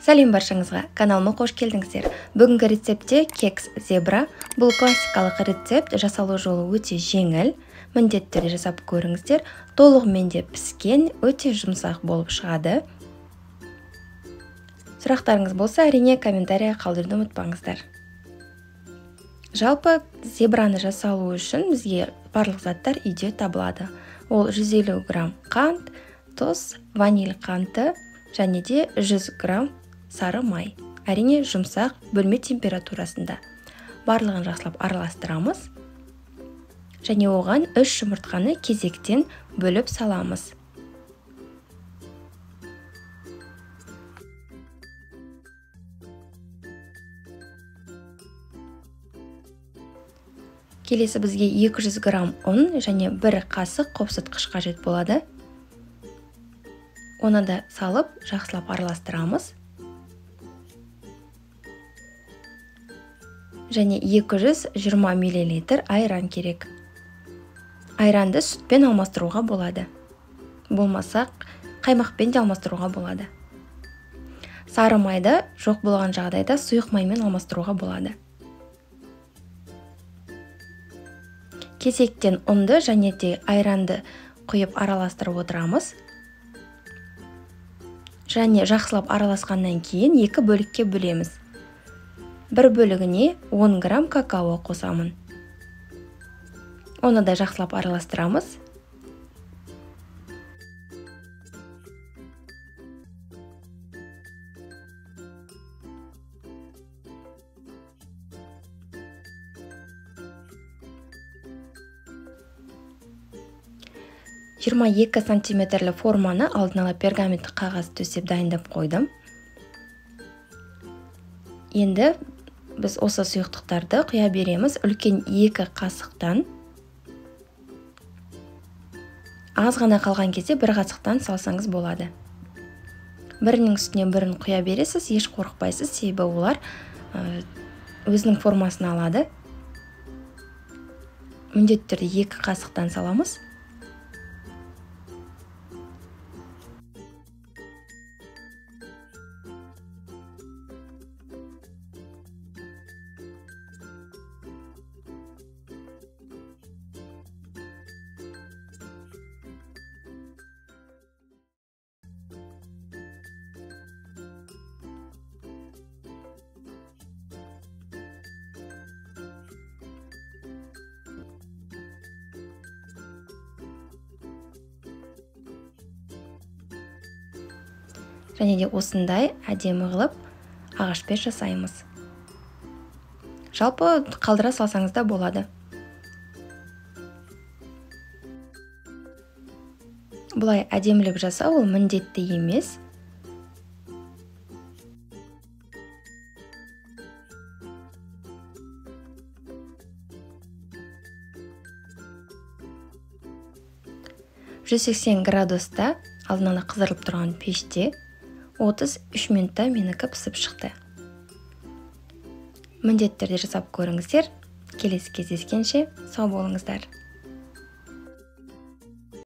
Сәлем баршаңызға, каналыма қош келдіңіздер. Бүгінгі рецептте кекс зебра. Бұл классикалық рецепт, жасалу жолы өте жеңіл. Міндетті түрде жасап көріңіздер. Толығымен де піскен, өте жұмсақ болып шығады. Сұрақтарыңыз болса, әрине комментария қалдыруды ұмытпаңыздар. Жалпы зебраны жасалу үшін бізге барлық заттар үйде табылады. Ол 150 грамм қант, тұз, ваниль қанты және де 100 грамм сары май. Әрине жұмсақ бөлме температурасында. Барлығын жақсылап араластырамыз. Және оған 3 жұмыртқаны кезектен бөліп саламыз. Келесі бізге 200 грамм ұн және 1 қасық қопсытқыш қажет болады. Оны да салып, жақсылап араластырамыз. Және 220 миллилитр айран керек. Айранды сүтпен алмастыруға болады. Болмаса, қаймақпен де алмастыруға болады. Сары майды жоқ болған жағдайда сұйық маймен алмастыруға болады. Кезектен ұнды және де айранды құйып араластырып отырамыз. Және жақсылап араласқаннан кейін екі бөлікке бөлеміз. Бір бөлігіне 10 грамм какао қосамын. Оны да жақсылап араластырамыз. Жиырма екі сантиметрлі форманы алдын ала пергамент қағаз төсеп дайындап қойдым. Енді біз осы сұйықтықтарды құя береміз үлкен 2 қасықтан. Аз ғана қалған кезде 1 қасықтан салсаңыз болады. Бірінің үстіне бірін құя бересіз, еш қорықпайсыз, себебі олар өзінің формасын алады. Міндетті түрде 2 қасықтан саламыз. Және де осындай әдемі қылып ағашпен жасаймыз. Жалпы қалдыра салсаңыз да болады. Бұлай әдемілеп жасау ол міндетті емес. Жүз сексен градуста алдын ала қыздырылып тұрған пеште 33 минутта менікі пісіп шықты. Міндетті түрде жасап көріңіздер. Келесі кездескенше сау болыңыздар.